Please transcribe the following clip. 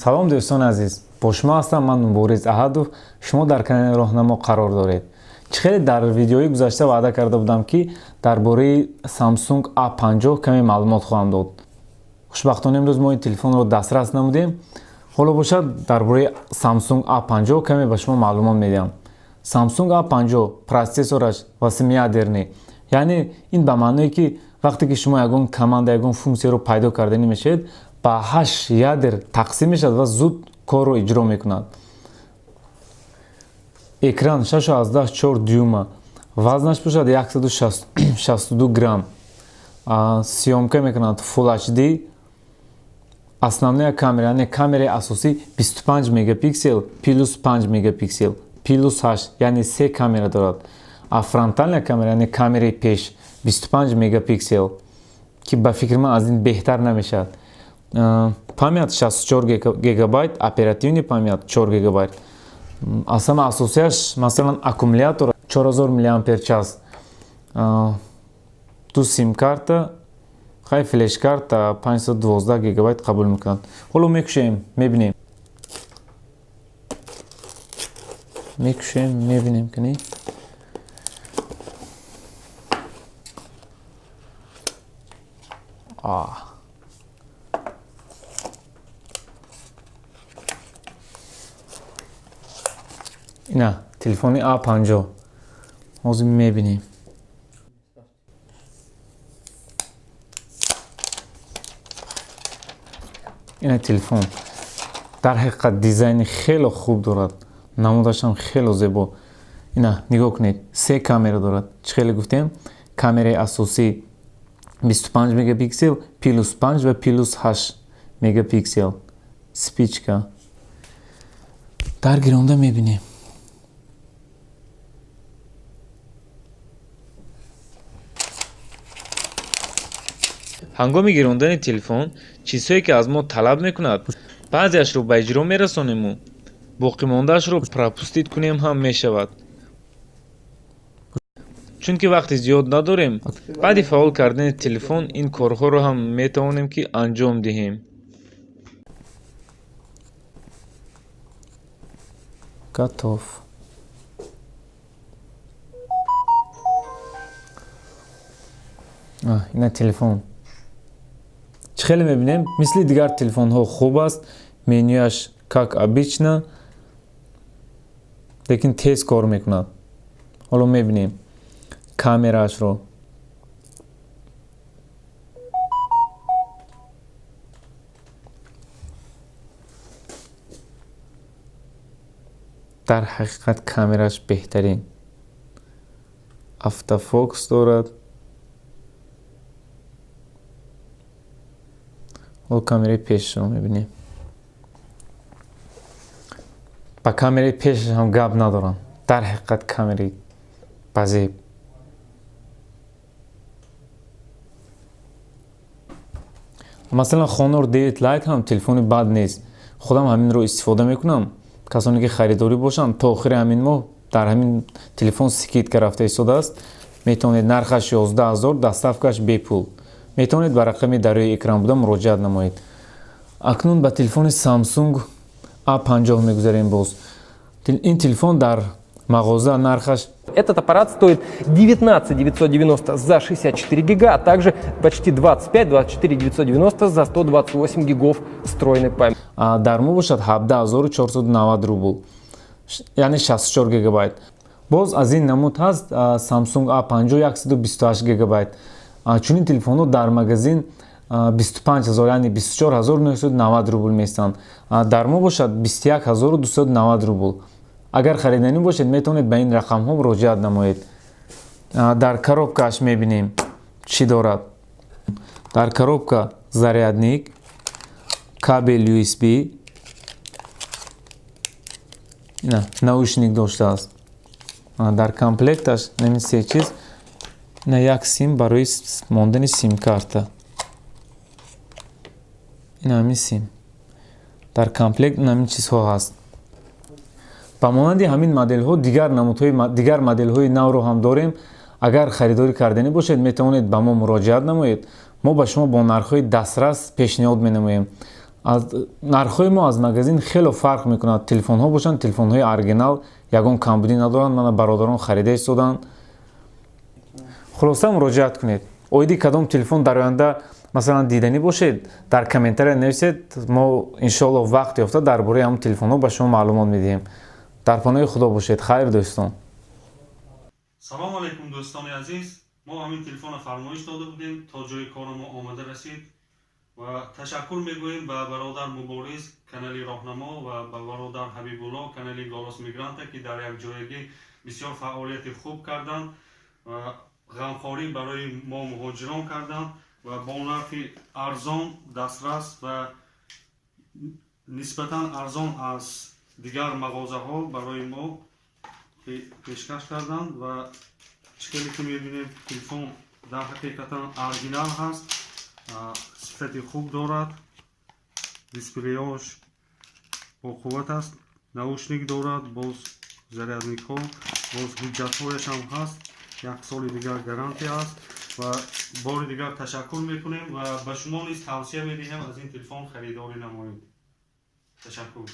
Салом, дӯстони азиз, бо шумо ҳастам ман Мубориз Аҳадов. Шумо дар канали Роҳнамо қарор доред. Чӣ хеле дар видеои гузашта ваъда карда будам, ки дар бораи Samsung A50 каме маълумот хоҳам дод. Хушбахтона, имрӯз мо ин телефонро дастрас намудем. Ҳоло бошад, дар бораи Samsung A50 каме ба шумо маълумот медиҳам. Samsung A50 процессораш восьмиядерный, яъне ин ба маъное, ки вақте ки шумо ягон команда, ягон функсияро пайдо карданӣ мешавед, ба ҳашт ядер тақсим мешавад ва зуд корро иҷро мекунад. Экран 6,4 дюйма, вазнаш бошад 162 грамм. Съёмка мекунад Full HD. Основная камера, яъне камераи асосӣ, 25 мегапиксел плюс 5 мегапиксел плюс 8, яъне се камера дорад. А фронтальная камера, яъне камераи пеш, 25 мегапиксел, ки ба фикри ман аз ин беҳтар намешавад. Память 64 гигабайт, оперативный память 4 гигабайт. Аз ҳама асосияш, масалан, аккумулятор 4000 миллиампер час, ду симкарта, хай, флешкарта 512 гигабайт қабул мекунад. Ҳоло мекушем, мебинем, мекушем, мебинем кани. А. Ина телефони А50, ҳозир мебинем. Ина телефон дар ҳақиқат дизайни хело хуб дорад, намудашам хело зебо. Ина нигоҳ кунед, се камера дорад. Чӣ хеле гуфтем, камераи асосӣ 25 мегапиксел плюс 5 ва плюс 8 мегапиксел. Спичка дар гиронда мебинем. Ҳангоми гирондани телефон чизҳое, ки аз мо талаб мекунад, баъзеашро ба иҷро мерасонему боқимондаашро пропустить кунем ҳам мешавад, чунки вақти зиёд надорем. Баъди фаъол кардани телефон ин корҳоро ҳам метавонем, ки анҷом диҳем. Готов. Ина телефон, чӣ хеле мебинем, мисли дигар телефонҳо хуб аст. Менюяш как обычно, лекин тез кор мекунад. Ҳоло мебинем камераашро. Дар ҳақиқат камераш беҳтарин, автофокус дорад. Ҳоло камераи пешашро мебинем. Ба камераи пешаш ҳам гап надорам, дар ҳақиқат камераи базеб. Масалан, Honor 9 Lite ҳам телефони бад нест, худам ҳаминро истифода мекунам. Касоне ки харидорӣ бошанд, то охири ҳамин моҳ дар ҳамин телефон скидка рафта истодааст. Метавонед, нархаш 11 000, доставкаш бепул. Метавонед ба рақами дар рӯи экран буда муроҷиат намоед. Акнун ба телефони Samsung A50 мегузарем. Боз ин телефон дар мағоза нархаш Этот аппарат стоит 19 990 за 64 гига, а также почти 25, 24 990 за 128 гигов встроенной памяти. Дар мо бошад 17 490 рубл, яъне 64 гигабайт. Боз аз ин намуд ҳаст Samsung A50 128 гигабайт. Чунин телефонҳо дар магазин 25 000, яъне 24 990 рубл меистанд, дар мо бошад 21 290 рубл. Агар хариданӣ бошед, метавонед ба ин рақамҳо муроҷиат намоед. Дар коробкааш мебинем, чӣ дорад. Дар коробка зарядник, кабел USB, наушник доштааст. Дар комплекташ нами се чиз, на як сим барои мондани симкарта, ин ҳамин сим. Дар комплект ҳамин чизҳо ҳаст. Ба монанди ҳамин моделҳо дигар намудҳои, дигар моделҳои навро ҳам дорем. Агар харидорӣ карданӣ бошед, метавонед ба мо муроҷиат намоед. Мо ба шумо бо нархҳои дастрас пешниҳод менамоем. Аз нархҳои мо аз магазин хело фарқ мекунад. Телефонҳо бошанд, телефонҳои оригинал, ягон камбудӣ надоранд. Мана, бародарон харида истоданд. Хулоса, муроҷиат кунед. Оиди кадом телефон дар оянда, масалан, диданӣ бошед, дар комментария нависед. Мо, иншоалло, вақт ёфта дар бораи ҳамон телефонҳо ба шумо маълумот медиҳем. Дар паноҳи Худо бошед. Хайр, дӯстон. Салому алайкум, дӯстони азиз. Мо ҳамин телефонро фармоиш дода будем, то ҷои кори мо омада расид ва ташаккур мегӯем ба бародар Мубориз, канали Роҳнамо, ва ба бародар Ҳабибулло, канали Голос Мигранта, ки дар якҷоягӣ бисёр фаъолияти хуб карданд ва ғамхорӣ барои мо муҳоҷирон карданд ва бо нархи арзон, дастрас ва нисбатан арзон аз дигар мағозаҳо барои мо пешкаш карданд. Ва чӣ хеле ки мебинем, телефон дар ҳақиқатан оригинал ҳаст, сифати хуб дорад, дисплеёш боқувват аст, наушник дорад, боз зарядникҳо, боз ҳуҷҷатҳояш ҳам ҳаст, як соли дигар гарантия аст. Ва бори дигар ташаккур мекунем ва ба шумо низ тавсия медиҳем, аз ин телефон харидорӣ намоед. Ташаккур.